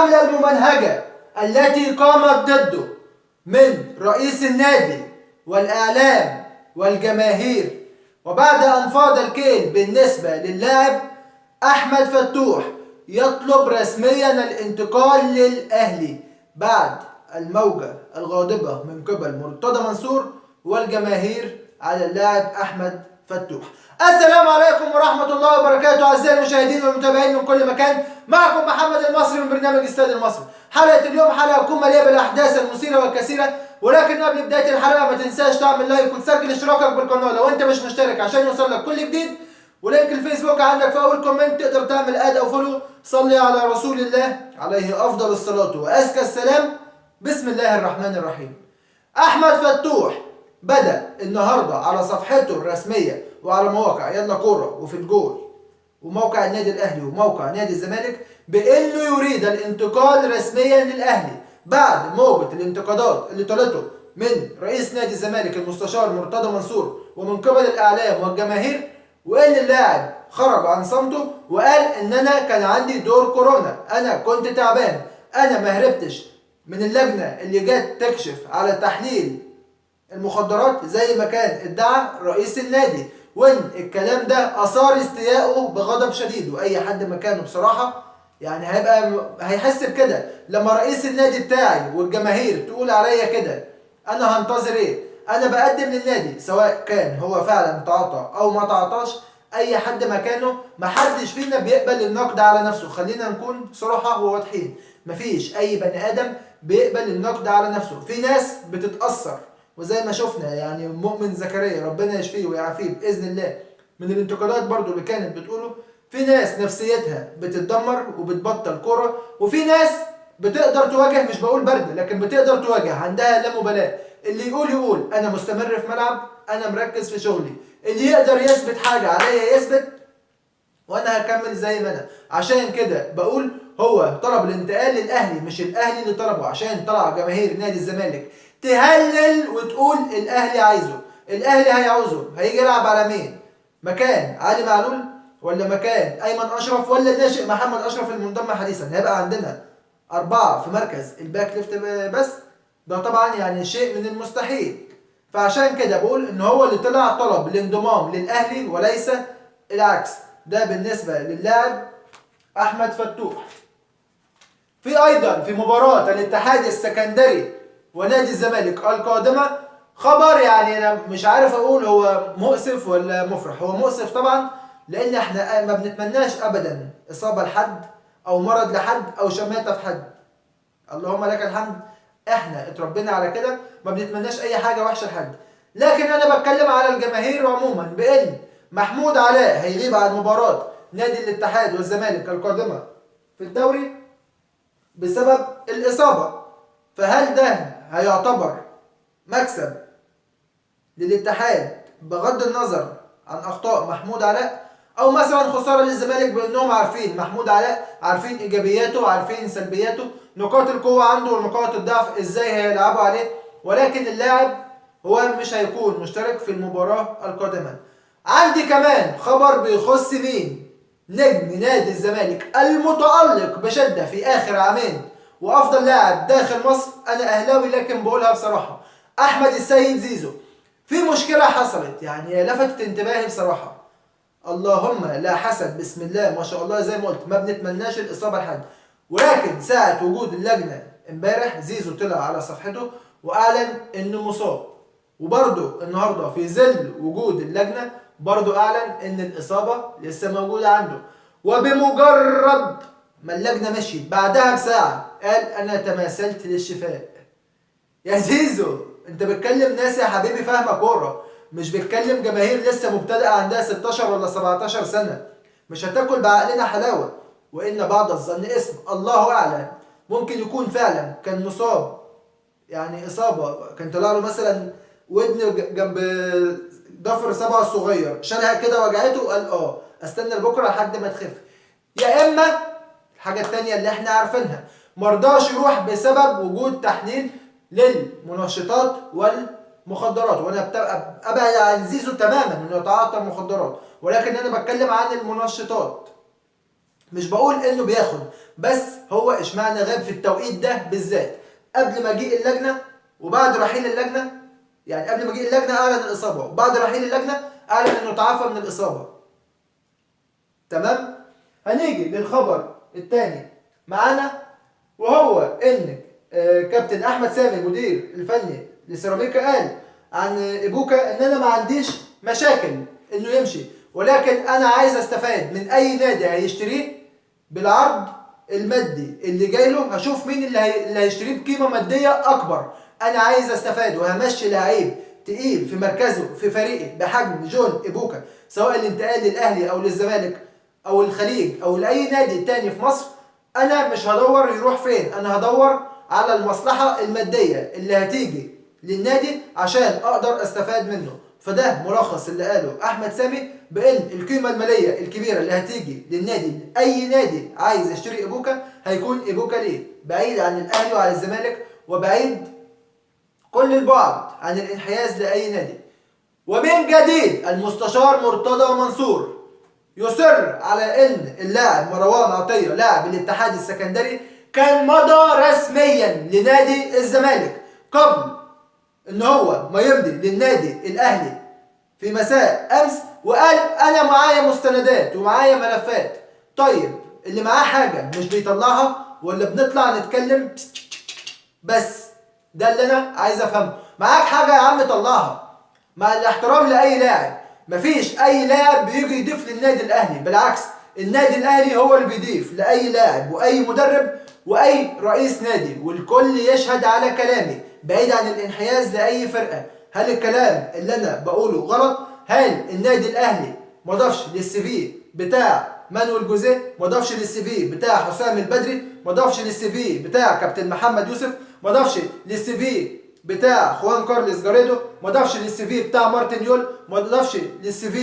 الحملة الممنهجة التي قامت ضده من رئيس النادي والإعلام والجماهير، وبعد أن فاض الكيل بالنسبة للاعب أحمد فتوح يطلب رسميا الانتقال للأهلي بعد الموجة الغاضبة من قبل مرتضى منصور والجماهير على اللاعب أحمد فتوح. السلام عليكم ورحمة الله وبركاته أعزائي المشاهدين والمتابعين من كل مكان، معكم محمد المصري من برنامج استاد المصري. حلقة اليوم حلقة تكون مليئة بالأحداث المثيرة والكثيرة، ولكن قبل بداية الحلقة ما تنساش تعمل like وتسجل اشتراكك بالقناة لو أنت مش مشترك عشان يوصلك كل جديد، و link الفيسبوك عندك في أول comment تقدر تعمل add أو follow. صلي على رسول الله عليه أفضل الصلاة وأزكى السلام. بسم الله الرحمن الرحيم. أحمد فتوح بدأ النهارده على صفحته الرسمية وعلى مواقع يلا كورة وفي الجول وموقع النادي الأهلي وموقع نادي الزمالك بأنه يريد الانتقال رسميا للأهلي بعد موجة الانتقادات اللي طالته من رئيس نادي الزمالك المستشار مرتضى منصور ومن قبل الإعلام والجماهير، وإن اللاعب خرج عن صمته وقال إن أنا كان عندي دور كورونا، أنا كنت تعبان، أنا ما هربتش من اللجنة اللي جت تكشف على تحليل المخدرات زي ما كان ادعى رئيس النادي، وان الكلام ده اثار استيائه بغضب شديد. واي حد مكانه بصراحة يعني هيبقى هيحس بكده لما رئيس النادي بتاعي والجماهير تقول عليا كده، انا هنتظر ايه؟ انا بقدم للنادي سواء كان هو فعلا تعاطى او ما تعاطاش. اي حد مكانه، محدش فينا بيقبل النقد على نفسه، خلينا نكون صراحة وواضحين، مفيش اي بني ادم بيقبل النقد على نفسه. في ناس بتتأثر، وزي ما شفنا يعني مؤمن زكريا ربنا يشفيه ويعافيه بإذن الله من الانتقادات برضو اللي كانت بتقوله. في ناس نفسيتها بتتدمر وبتبطل كرة، وفي ناس بتقدر تواجه، مش بقول برد لكن بتقدر تواجه، عندها لا مبالاة، اللي يقول يقول، انا مستمر في ملعب، انا مركز في شغلي، اللي يقدر يثبت حاجة عليا يثبت، وانا هكمل زي ما انا. عشان كده بقول هو طلب الانتقال للاهلي مش الاهلي اللي طلبه، عشان طلع جماهير نادي الزمالك تهلل وتقول الاهلي عايزه، الاهلي هيعوزه، هيجي يلعب على مين؟ مكان علي معلول ولا مكان ايمن اشرف ولا ناشئ محمد اشرف المنضم حديثا؟ هيبقى عندنا 4 في مركز ال back left بس، ده طبعا يعني شيء من المستحيل. فعشان كده بقول ان هو اللي طلع طلب الانضمام للاهلي وليس العكس. ده بالنسبة للاعب احمد فتوح. في ايضا في مباراة الاتحاد السكندري ونادي الزمالك القادمة خبر يعني انا مش عارف اقول هو مؤسف ولا مفرح. هو مؤسف طبعا، لان احنا ما بنتمناش ابدا اصابة لحد او مرض لحد او شماتة في حد، اللهم لك الحمد احنا اتربينا على كده، ما بنتمناش اي حاجة وحشة لحد. لكن انا بتكلم على الجماهير عموما بان محمود علاء هيغيب عن مباراة نادي الاتحاد والزمالك القادمة في الدوري بسبب الإصابة، فهل ده هيعتبر مكسب للاتحاد بغض النظر عن أخطاء محمود علاء، أو مثلا خسارة للزمالك بأنهم عارفين محمود علاء، عارفين إيجابياته عارفين سلبياته، نقاط القوة عنده ونقاط الضعف إزاي هيلعبوا عليه، ولكن اللاعب هو مش هيكون مشترك في المباراة القادمة. عندي كمان خبر بيخص مين؟ نجم نادي الزمالك المتألق بشدة في آخر عامين وأفضل لاعب داخل مصر، أنا أهلاوي لكن بقولها بصراحة، أحمد السيد زيزو. في مشكلة حصلت يعني لفتت انتباهي بصراحة، اللهم لا حسد، بسم الله ما شاء الله، زي ما قلت ما بنتمناش الإصابة لحد، ولكن ساعة وجود اللجنة امبارح زيزو طلع على صفحته وأعلن إنه مصاب، وبرده النهارده في ظل وجود اللجنة برضه أعلن إن الإصابة لسه موجودة عنده، وبمجرد ما اللجنة مشيت بعدها بساعة قال أنا تماثلت للشفاء. يا زيزو أنت بتكلم ناس يا حبيبي فاهمة كورة، مش بتكلم جماهير لسه مبتدئة عندها 16 ولا 17 سنة، مش هتاكل بعقلنا حلاوة، وإن بعض الظن اسم، الله أعلم، ممكن يكون فعلا كان مصاب، يعني إصابة كان طلع له مثلا ودن جنب ضفر صبعه الصغير، شالها كده وجعته وقال استنى لبكره لحد ما تخف. يا اما الحاجة التانية اللي احنا عارفينها، مرضاش يروح بسبب وجود تحليل للمنشطات والمخدرات، وانا ابعد عن زيزو تماما انه يتعاطى المخدرات، ولكن انا بتكلم عن المنشطات. مش بقول انه بياخد، بس هو اشمعنى غاب في التوقيت ده بالذات قبل مجيء اللجنة وبعد رحيل اللجنة؟ يعني قبل مجيء اللجنة اعلن الاصابة، وبعد رحيل اللجنة اعلن انه تعافى من الاصابة. تمام. هنيجي للخبر الثاني معانا، وهو ان كابتن احمد سامي المدير الفني لسيراميكا قال عن ايبوكا ان انا ما عنديش مشاكل انه يمشي، ولكن انا عايز استفاد من اي نادي هيشتريه بالعرض المادي اللي جاي له، هشوف مين اللي هيشتريه بقيمة مادية اكبر. انا عايز استفاد وهمشي لعيب تقيل في مركزه في فريقي بحجم جون ايبوكا، سواء الانتقال للاهلي او للزمالك او الخليج او لاي نادي تاني في مصر. انا مش هدور يروح فين، انا هدور على المصلحة المادية اللي هتيجي للنادي عشان اقدر استفاد منه. فده ملخص اللي قاله احمد سامي، بان القيمة المالية الكبيرة اللي هتيجي للنادي، اي نادي عايز يشتري ايبوكا هيكون ايبوكا ليه، بعيد عن الاهلي وعن الزمالك، وبعيد كل البعد عن الانحياز لاي نادي. ومن جديد المستشار مرتضى منصور يصر على ان اللاعب مروان عطية لاعب الاتحاد السكندري كان مضى رسميا لنادي الزمالك قبل ان هو ما يمضي للنادي الاهلي في مساء امس، وقال انا معايا مستندات ومعايا ملفات. طيب اللي معاه حاجة مش بيطلعها ولا بنطلع نتكلم؟ بس ده اللي انا عايز افهمه. معاك حاجة يا عم طلعها، مع الاحترام لاي لاعب، مفيش اي لاعب بيجي يضيف للنادي الاهلي، بالعكس النادي الاهلي هو اللي بيضيف لاي لاعب واي مدرب واي رئيس نادي، والكل يشهد على كلامي بعيد عن الانحياز لاي فرقه. هل الكلام اللي انا بقوله غلط؟ هل النادي الاهلي ما ضافش لل CV بتاع مانويل جوزيه، ما ضافش لل CV بتاع حسام البدري، ما ضافش لل CV بتاع كابتن محمد يوسف، ما ضافش لل CV بتاع خوان كارلوس جاريدو، ما ضافش لل CV بتاع مارتن يول، ما ضافش لل CV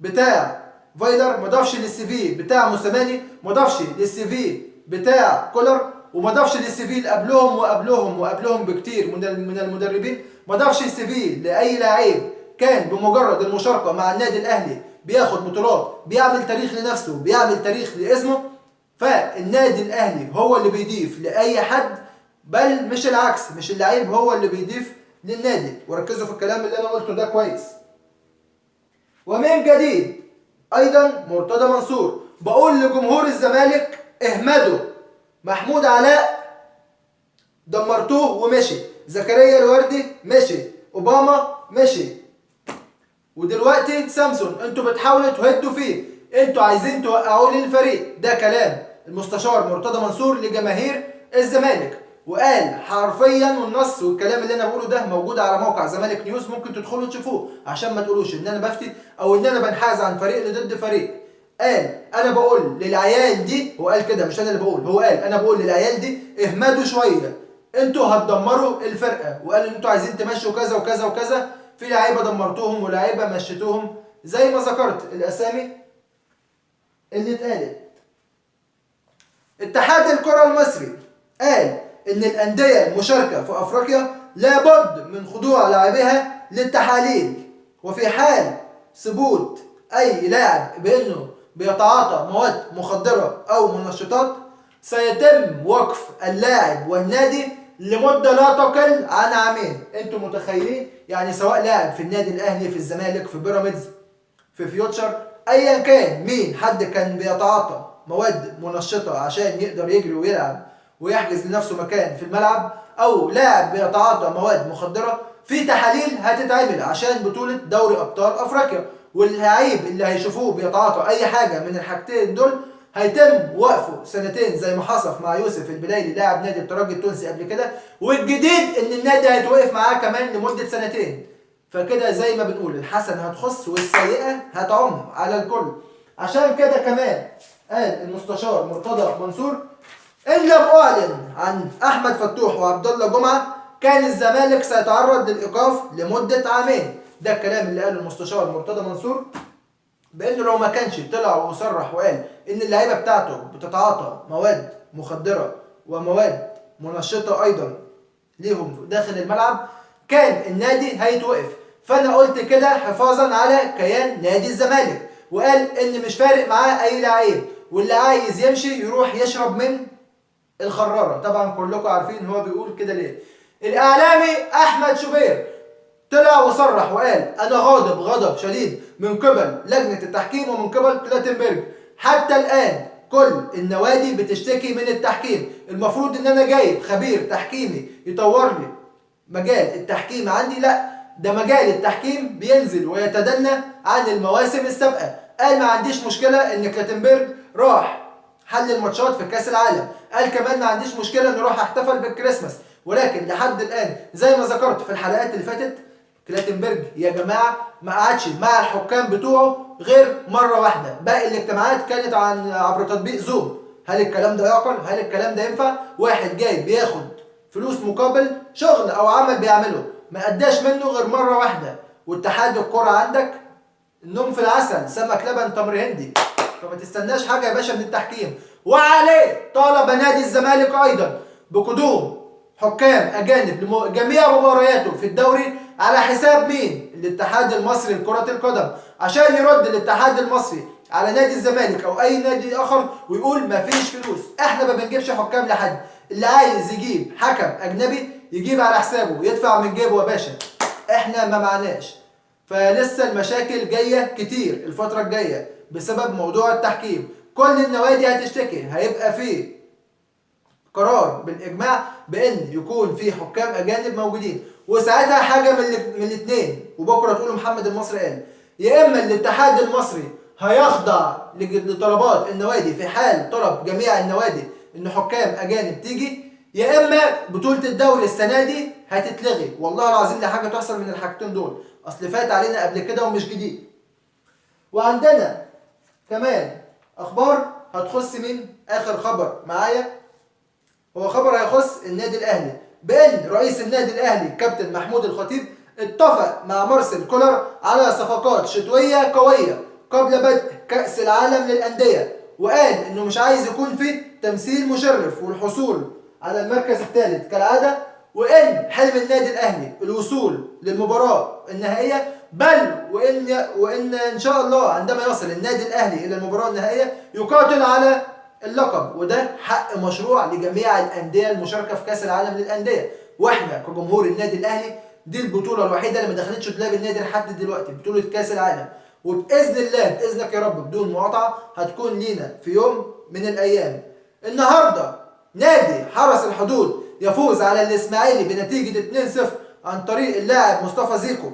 بتاع فايلر، ما ضافش لل CV بتاع موسيماني، ما ضافش لل CV بتاع كولر، وما ضافش لل CV اللي قبلهم وقبلهم وقبلهم بكتير من المدربين، ما ضافش ال CV لاي لعيب كان بمجرد المشاركة مع النادي الاهلي بياخد بطولات، بيعمل تاريخ لنفسه، بيعمل تاريخ لاسمه. فالنادي الاهلي هو اللي بيضيف لاي حد، بل مش العكس، مش اللعيب هو اللي بيضيف للنادي. وركزوا في الكلام اللي انا قلته ده كويس. ومن جديد ايضا مرتضى منصور بقول لجمهور الزمالك اهمدوا، محمود علاء دمرتوه ومشي، زكريا الوردي مشي، اوباما مشي، ودلوقتي سامسون انتوا بتحاولوا تهدوا فيه، انتوا عايزين توقعوا لي الفريق. ده كلام المستشار مرتضى منصور لجماهير الزمالك، وقال حرفيا والنص والكلام اللي انا بقوله ده موجود على موقع زمالك نيوز، ممكن تدخلوا تشوفوه عشان ما تقولوش ان انا بفتي او ان انا بنحاز عن فريق ضد فريق. قال انا بقول للعيال دي، هو قال كده مش انا اللي بقول، هو قال انا بقول للعيال دي اهمدوا شوية، انتوا هتدمروا الفرقة، وقال ان انتوا عايزين تمشوا كذا وكذا وكذا، في لعيبة دمرتوهم ولاعيبه مشيتوهم زي ما ذكرت الاسامي اللي اتقالت. اتحاد الكره المصري قال ان الاندية المشاركة في افريقيا لابد من خضوع لاعبيها للتحاليل، وفي حال ثبوت اي لاعب بانه بيتعاطى مواد مخدره او منشطات سيتم وقف اللاعب والنادي لمدة لا تقل عن عامين. انتوا متخيلين؟ يعني سواء لاعب في النادي الاهلي، في الزمالك، في بيراميدز، في فيوتشر، ايا كان مين، حد كان بيتعاطى مواد منشطه عشان يقدر يجري ويلعب ويحجز لنفسه مكان في الملعب، او لاعب بيتعاطى مواد مخدره، في تحاليل هتتعمل عشان بطوله دوري ابطال افريقيا، واللعيب اللي هيشوفوه بيتعاطى اي حاجة من الحاجتين دول هيتم وقفه سنتين زي ما حصل مع يوسف البلايلي لاعب نادي الترجي التونسي قبل كده. والجديد ان النادي هيتوقف معاه كمان لمدة سنتين. فكده زي ما بنقول الحسنة هتخص والسيئة هتعم على الكل. عشان كده كمان قال المستشار مرتضى منصور ان لم اعلن عن احمد فتوح وعبد الله جمعه كان الزمالك سيتعرض للايقاف لمدة عامين. ده الكلام اللي قاله المستشار مرتضى منصور، بانه لو ما كانش طلع وصرح وقال ان اللعيبة بتاعته بتتعاطى مواد مخدره ومواد منشطه ايضا ليهم داخل الملعب كان النادي هيتوقف. فانا قلت كده حفاظا على كيان نادي الزمالك، وقال ان مش فارق معاه اي لعيب، واللي عايز يمشي يروح يشرب من الخرارة. طبعا كلكم عارفين هو بيقول كده ليه. الإعلامي أحمد شوبير طلع وصرح وقال أنا غاضب غضب شديد من قبل لجنة التحكيم ومن قبل كلاتنبرج. حتى الآن كل النوادي بتشتكي من التحكيم، المفروض إن أنا جايب خبير تحكيمي يطور لي مجال التحكيم عندي، لا ده مجال التحكيم بينزل ويتدنى عن المواسم السابقة. قال ما عنديش مشكلة إن كلاتنبرج راح حل الماتشات في كأس العالم، قال كمان ما عنديش مشكلة إن راح احتفل بالكريسماس، ولكن لحد الآن زي ما ذكرت في الحلقات اللي فاتت كلاتنبرج يا جماعة ما قعدش مع الحكام بتوعه غير مرة واحدة، باقي الاجتماعات كانت عبر تطبيق زوم. هل الكلام ده يعقل؟ هل الكلام ده ينفع؟ واحد جاي بياخد فلوس مقابل شغل أو عمل بيعمله ما أداش منه غير مرة واحدة، واتحاد الكرة عندك النوم في العسل، سمك لبن تمر هندي، فما تستناش حاجة يا باشا من التحكيم. وعليه طالب نادي الزمالك أيضا بقدوم حكام أجانب لجميع مبارياته في الدوري على حساب مين؟ الاتحاد المصري لكرة القدم، عشان يرد الاتحاد المصري على نادي الزمالك أو أي نادي آخر ويقول مفيش فلوس، احنا ما بنجيبش حكام لحد، اللي عايز يجيب حكم أجنبي يجيب على حسابه، يدفع من جيبه يا باشا، احنا ما معناش. فلسه المشاكل جاية كتير الفترة الجاية بسبب موضوع التحكيم، كل النوادي هتشتكي، هيبقى فيه قرار بالإجماع بأن يكون في حكام أجانب موجودين، وساعتها حاجة من الاثنين، وبكرة تقولوا محمد المصري قال، يا إما الاتحاد المصري هيخضع لطلبات النوادي في حال طلب جميع النوادي إن حكام أجانب تيجي، يا إما بطولة الدوري السنة دي هتتلغي. والله العظيم دي حاجة تحصل من الحاجتين دول، أصل فات علينا قبل كده ومش جديد. وعندنا كمان أخبار هتخص مين؟ آخر خبر معايا هو خبر هيخص النادي الأهلي، بأن رئيس النادي الأهلي كابتن محمود الخطيب اتفق مع مارسيل كولر على صفقات شتوية قوية قبل بدء كأس العالم للأندية، وقال إنه مش عايز يكون في تمثيل مشرف والحصول على المركز الثالث كالعادة، وإن حلم النادي الأهلي الوصول للمباراة النهائية، بل وإن إن شاء الله عندما يصل النادي الأهلي إلى المباراة النهائية يقاتل على اللقب، وده حق مشروع لجميع الأندية المشاركة في كأس العالم للأندية. وإحنا كجمهور النادي الأهلي دي البطولة الوحيدة اللي ما دخلتش دولاب النادي لحد دلوقتي، بطولة كأس العالم، وبإذن الله بإذنك يا رب بدون مقاطعة هتكون لينا في يوم من الأيام. النهاردة نادي حرس الحدود يفوز على الإسماعيلي بنتيجة 2-0 عن طريق اللاعب مصطفى زيكو،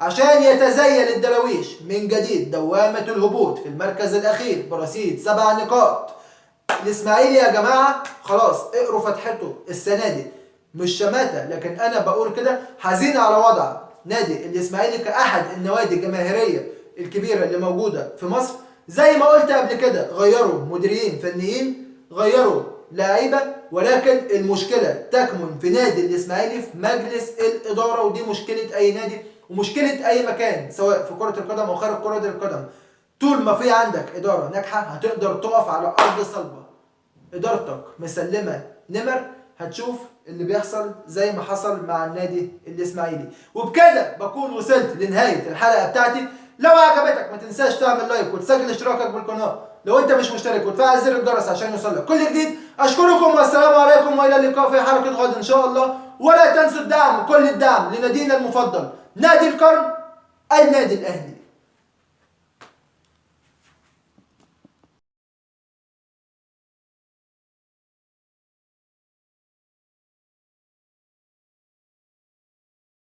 عشان يتزيل الدراويش من جديد دوامة الهبوط في المركز الأخير برصيد 7 نقاط. الإسماعيلي يا جماعة خلاص اقروا فتحته السنة دي، مش شماتة لكن أنا بقول كده حزين على وضع نادي الإسماعيلي كأحد النوادي الجماهيرية الكبيرة اللي موجودة في مصر. زي ما قلت قبل كده غيروا مديرين فنيين، غيروا لعيبة، ولكن المشكلة تكمن في نادي الإسماعيلي في مجلس الإدارة، ودي مشكلة أي نادي ومشكلة أي مكان سواء في كرة القدم أو خارج كرة القدم. طول ما في عندك إدارة ناجحة هتقدر تقف على أرض صلبة، إدارتك مسلمة نمر، هتشوف اللي بيحصل زي ما حصل مع النادي الإسماعيلي. وبكده بكون وصلت لنهاية الحلقة بتاعتي. لو عجبتك ما تنساش تعمل لايك وتسجل اشتراكك بالقناة لو انت مش مشترك، وتفعل زر الجرس عشان يوصلك كل جديد. اشكركم والسلام عليكم والى اللقاء في حلقة غد ان شاء الله. ولا تنسوا الدعم، كل الدعم لنادينا المفضل نادي القرن، النادي الاهلي.